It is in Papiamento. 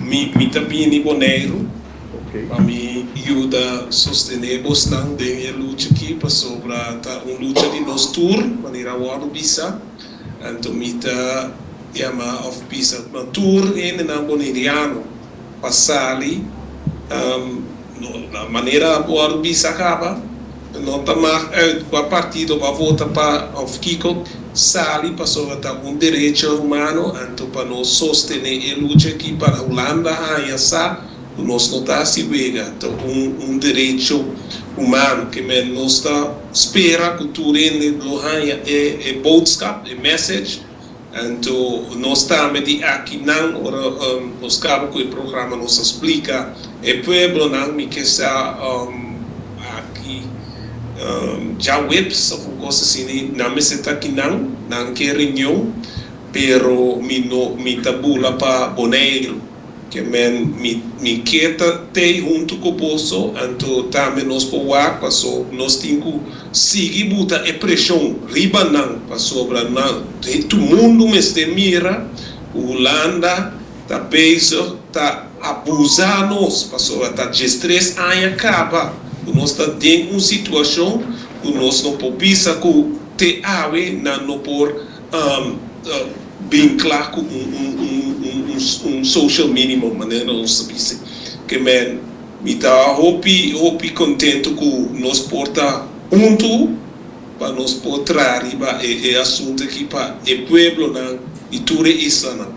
Mi ta bini Boneiru pa mi yuda sostené bosnan den e lucha akí, pasobra ta un lucha di nos tur, manera a wòrdu bisa. Anto mi ta yama òf bisa na tur hendenan boneriano pa sali na manera a wòrdu bisa kaba, no ta mag uit kua partido bo a vota pa òf kiko, sali pasobra ta un derecho humano, anto pa nos sostené e lucha aki pa Hulanda haña sa ku nos no ta hasi wega, ta un derecho humano ke men nos ta spera ku tur hende lo haña e boodskap, e message. Anto nos tambe di akinan ora nos kaba ku e programa nos a splika e pueblonan, mi ke sa aki djaweps of un kos asina nan mester ta akinan, nan ke reunion pero mi no mi ta bula pa Boneiru. Ke men mi mi ke ta tei huntu ku boso, anto tambe nos por wak paso nos tin ku sigui buta e preshon riba nan pasobra nan tur mundu mester mira ku Hulanda ta bezig ta abusa nos pasobra ta 13 aña kaba ku nos ta den un situashon ku nos no por bisa ku te awe nan no por bin kla ku un social minimum manera nos ta bisa. Ke men mi ta hopi hopi kontentu ku nos por ta huntu pa nos por traha riba e asuntu aki pa e pueblonan di tur e islanan.